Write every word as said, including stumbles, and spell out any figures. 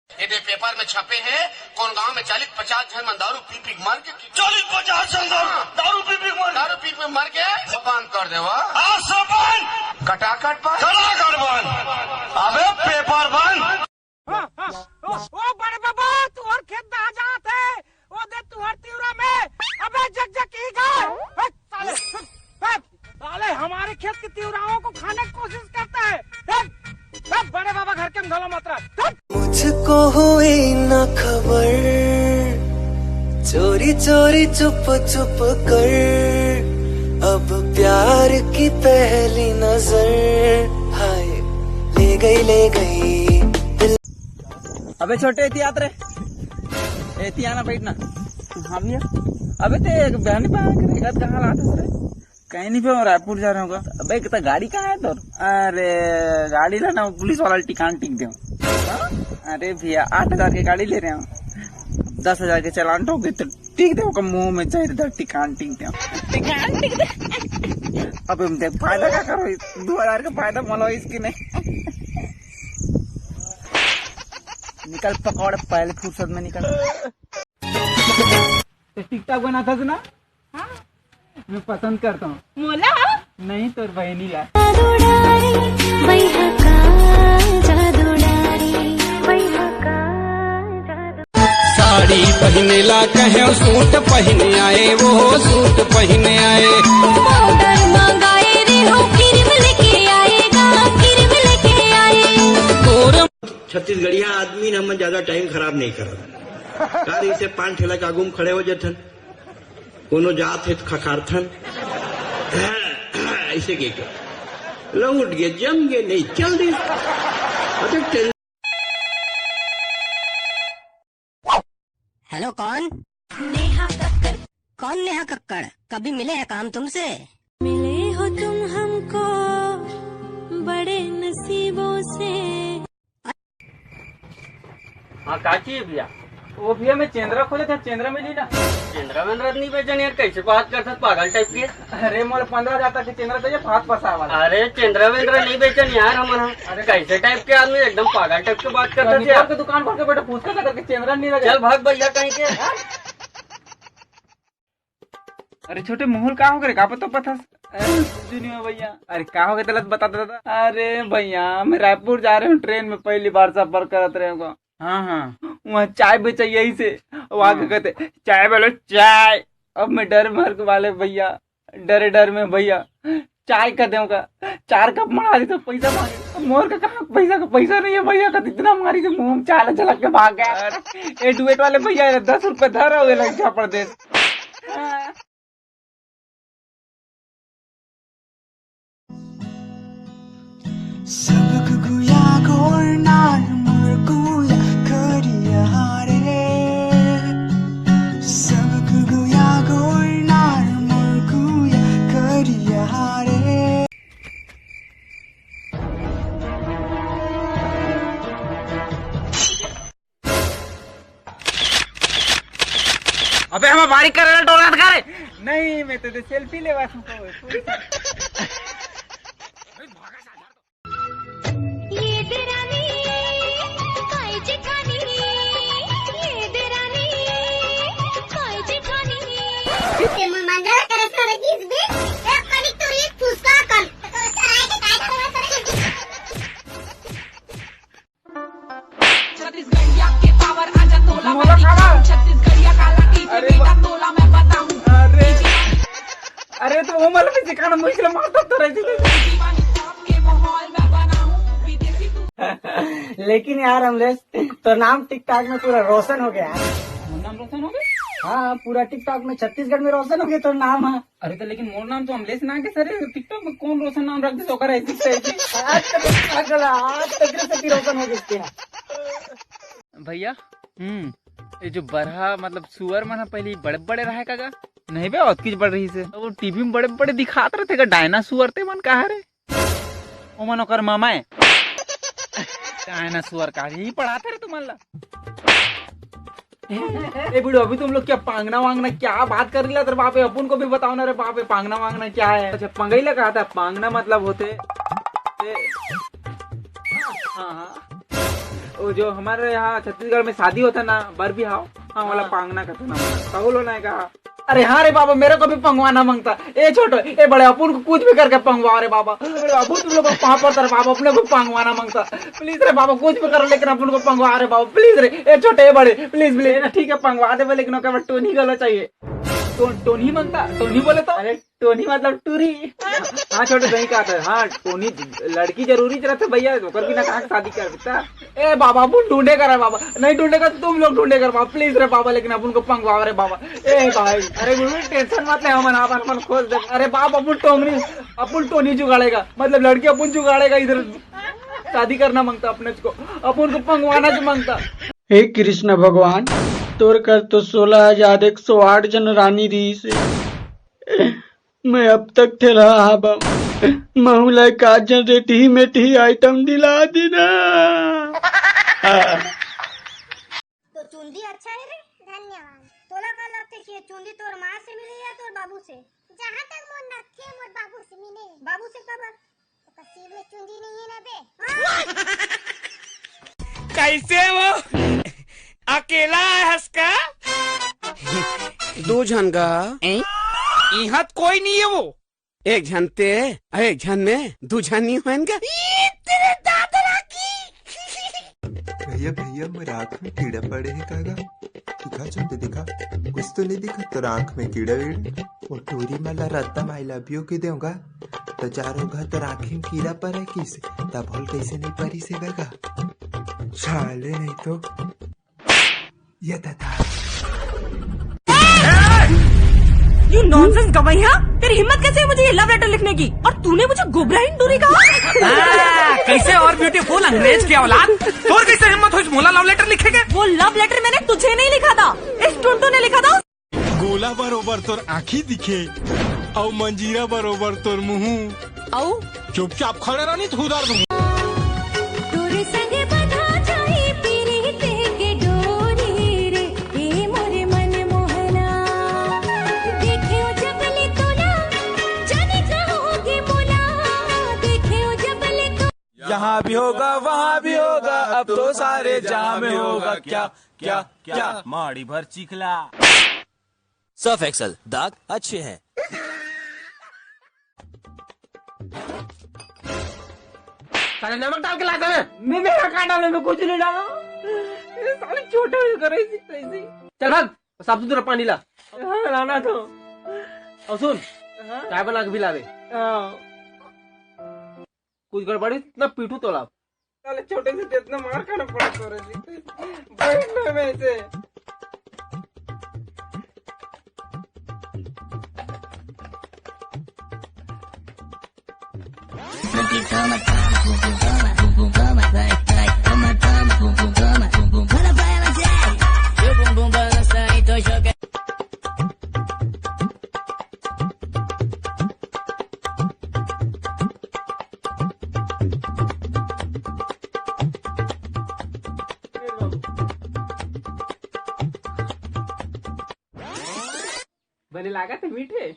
ये दे पेपर में छपे हे, कोन गांव में चालीस पचास झन मन दारू पी पी के मर गे। चालीस पचास झन दारू, दारू पी पी के मर गे। दारू पी पी के मर गे, सब बंद कर देवा। हाँ, सब बंद। कटाकट बंद। कटाकट बंद। अबे पेपर बंद। ओ, ओ, ओ बड़े बाबा, तुहर खेत दहा जात हे। ओ दे तुहर तिवरा में। अबे जक जक ई गाय। ए, साले, ए, साले हमारे खेत के तिवराओं को खाने की कोशिश करता है। ए, ए, बड़े बाबा घर के में घलो मत रह। ए। मुझको हुई ना खबर, चोरी चोरी चुप चुप कर, अब प्यार की पहली नजर, हाय, ले गई, ले गई। अबे छोटे, एती आत रे। एती आना, बैठना। हाँ भैया। अबे ते एक बहनी पा के देखत कहाँ लात हस रे? कहीं नहीं पे, रायपुर जा रहे होगा। अबे एक तो गाड़ी कहाँ है तोर? अरे गाड़ी ला ना, पुलिस वाला टिकान टिक दे। अरे भैया, आठ हजार के गाड़ी ले रहे हो, दस हजार के चालान ठोक दे तो टिक दे, ओकर मुंह में चाहिए तो टिकान टिक दे। टिकान टिक दे। अबे हम देख फायदा का करो, दो हजार का फायदा मोला इसके नहीं। निकल पकौड़े पहले फुर्सत में निकल। तो टिकटॉक बनाता था ना? हाँ। मैं पसंद करता हूँ। मोला? नहीं, तोर बहनी ला। जादू डारी, भैया का जादू डारी, भैया का जादू। साड़ी पहने ला कहे, सूट पहने आए, वो सूट पहने आए। पाउडर मंगाए रे हो, क्रीम लेके आएगा, क्रीम लेके आए। तोर छत्तीसगढ़िया आदमी न हमन ज्यादा टाइम खराब नहीं करत। का रहिसे, पान ठेला के आगू म खड़े हो जथन, कोनो जात हे त खखारथन, ऐसे के के लहुट गे, जम गे, नहीं चल दे। अच्छा, टेन- हेलो, कौन? नेहा कक्कड़। कौन नेहा कक्कड़? कभी मिले हैं काम तुमसे? मिले हो तुम हमको बड़े नसीबों से। हाँ, का चाहिए भैया? वो भैया, मैं चेंदरा खोजे थे, चेंदरा मिली ना? चेंदरा वेंदरा नहीं बेचन यार, कैसे बात करथस पागल टाइप के? अरे, मोला पंद्रह हजार तक के चेंदरा चाहिए, हाथ फंसाए वाला। अरे, चेंदरा वेंदरा नहीं बेचन यार हमन ह। अरे, कैसे टाइप के आदमी, एकदम पागल टाइप के बात करथस यार। के दुकान खोल के बैठा, फुसका करके चेंदरा नहीं लगे। चल भाग भैया कहीं के। अरे छोटे, मोहल का हो गे रे, का पता पथस? अरे कुछ नहीं हो भैया। अरे का हो गे, तलत बता दे दादा। अरे भैया, मैं रायपुर जा रहे हूँ, ट्रेन में पहली बार सफर करत रहे हूँ। हाँ, हाँ। वहाँ चाय बेचा यही से, वो आके हाँ। कहते, "चाय बोलो, चाय।" अब मैं डर मार के वाले भैया, डरे डर में भैया, चाय का देऊंगा, चार कप मढ़ा दी तो पैसा मांगे। मोर का कहाँ पैसा का, पैसा नहीं है भैया का, इतना मारी से मुंह में चाय झलक के भाग गया। ए डुएट वाले भैया, दस रुपए धर रहे हो, लग जा परदेश। सबक गुया गोर नार मोर गुया करिया रे। सबक गुया गोर नार मोर गुया करिया रे। अबे हम बारीक करे ला डोला का रे। नहीं, मैं तो सेल्फी लेवा। ये देरानी, काय जेठानी, ये देरानी, काय जेठानी। ते मुंह मांजरा करे सारे चीज भी, एक कनिक तो एक फुसका कर। छत्तीसगढ़िया के पावर आजा तोला मैं दिखाऊं। छत्तीसगढ़िया काला टीके बेटा तोला मैं बताऊं। अरे, अरे तो वो मतलब सिखाना मुश्किल मारता तो रहती थी। दीवानी टॉप के माहौल मैं बनाऊं। विदेशी तू लेकिन यार अमलेश, तो नाम टिकटॉक में पूरा रोशन हो गया यार। नाम रोशन हो गया? हाँ, पूरा टिकटॉक में छत्तीसगढ़ में रोशन हो गया तो नाम है। अरे तो लेकिन मोर नाम तो अमलेश ना के सर, TikTok में कौन रोशन नाम रख दे तो करे ऐसी से ऐसी। आज तक अगला, आज तक से भी रोशन हो गए हैं। भैया, हम्म। ये जो बरहा मतलब सुअर मन ह पहले बड़े बड़े रहे का गा? नहीं बे, अतकीच बड़ रहिसे। वो टीवी में बड़े बड़े दिखात रहते का डायनासोर ते मन का हरे? ओमन ओकर मामा है। डायनासोर का यही पढ़ाते रहे तुमन ला। ए बुढ़ो, अभी तुम लोग क्या पांगना वांगना क्या बात कर रही ला रे बाप रे? अपन को भी बताओ ना रे बाप रे, पांगना वांगना क्या है? अच्छा, पंगई ला कहा था, पांगना मतलब होते ए, हाँ, हाँ। वो जो हमारे यहाँ छत्तीसगढ़ में शादी होता ना, बर बिहाव, हाँ, वाला हाँ। पांगना कहते ना, हमारा। कहू लो ना का? अरे हाँ रे बाबा, मेरे को भी पंगवाना मांगता। ए छोटो, ए बड़े, अपन को कुछ भी करके पंगवा रे बाबा। अरे बाबू, तुम लोग को पाँव पड़ता रे बाबा, अपने को पंगवाना मांगता। प्लीज रे बाबा, कुछ भी करो, लेकिन अपन को पंगवा रे बाबा, प्लीज रे। ए छोटे, ए बड़े, प्लीज, प्लीज। ए ना, ठीक है, पंगवा दे, लेकिन ओकर बाद टोनी गलो चाहिए। तो टोनी मांगता, टोनी बोले तो? अरे टोनी मतलब टूरी। हाँ छोटे, सही कहा था। हाँ टोनी, लड़की जरूरी जरूरत है भैया, ओकर बिना कहाँ शादी कर सकता? ए बाबा, अपन ढूंढे कर बाबा, नहीं ढूंढेगा तो तुम लोग ढूंढे कर बाबा, प्लीज रे बाबा, लेकिन अपन को पंगवाओ रे बाबा। ए भाई, अरे गुरु टेंशन मत ले, हमन अपन अपन खोज दे। अरे बाप, अपन टोंगनी, अपन टोनी जुगाड़ेगा, मतलब लड़की अपन जुगाड़ेगा, इधर शादी करना मांगता अपने को, अपन को पंगवाना जो मांगता। हे कृष्ण भगवान, तोर कर तो सोलह हजार एक सौ आठ जन रानी रहिस हे। मैं अब तक ठेलहा हाबम। महू ला एकाध जन रेटही मेटही आइटम दिला देना। तो चुंदी अच्छा है रे। धन्यवाद। तोला का लगथे कि ये चुंदी तोर माँ से मिले या तोर बाबू से? जहाँ तक मोर नखे मोर बाबू से मिले। बाबू से काबर? ओकर सिर में चुंदी नहीं है ना बे। कैसे वो अकेला है हंस का? दू झन का। इहाँ त कोई नहीं है वो। एक झन ते, एक झन में दू झन नहीं होन का? ई तेरे दादरा की। भैया, भैया, मोर आँख में कीड़ा पड़े हे का गा? दिखा छोटे, दिखा, कुछ तो नहीं दिखा तोर आँख में कीड़ा वीड़ा? वो टूरी मन ला रत्ता म I love you कहि देंव गा, त चारों घर तोर आँखी में कीड़ा पड़े किसे, तब होल कैसे नहीं परी से गा? साले नहीं तो ये दादा। You nonsense गवैया, तेरी हिम्मत कैसे है मुझे ये लव लेटर लिखने की? और तूने मुझे गोबराइन टूरी कहा? हाँ, कैसे और ब्यूटीफुल अंग्रेज की औलाद, तोर कैसे हिम्मत होइस मोला लव लेटर लिखे के? वो लव लेटर मैंने तुझे नहीं लिखा था, इस टुनटुन ने लिखा था। गोला बरोबर तोर आँखी दिखे, अउ मंजीरा बरोबर तोर मुँह। अउ? चुपचाप खड़े रह, नहीं तो उधार दूंगा। तोर संग बंधा जाही पीरित के डोरी रे, ए मोरे मन मोहना। देखेव जब ले तोला, जाने का होगे मोला। देखेव जब ले तो यहाँ भी होगा, वहाँ भी होगा, अब तो सारे जहाँ में होगा। क्या, क्या, क्या? माड़ी भर चिखला। सर्फ एक्सेल, दाग अच्छे हैं। साले नमक डाल के लाता मैं। मैं, मैं कहाँ डालूं? मैं कुछ नहीं डाला। ये साले छोटे हो कर ऐसी, ऐसी। चल भाग, साफ सुथरा पानी ला। हाँ, लाना तो। और सुन, हाँ? चाय बना के भी लावे। हाँ। कुछ गड़बड़ी ना पीटू तोला। साले छोटे से जितना मार खाना पड़ा तो रे। बैठ ना मैं ऐसे। बने लागत हे मीठे।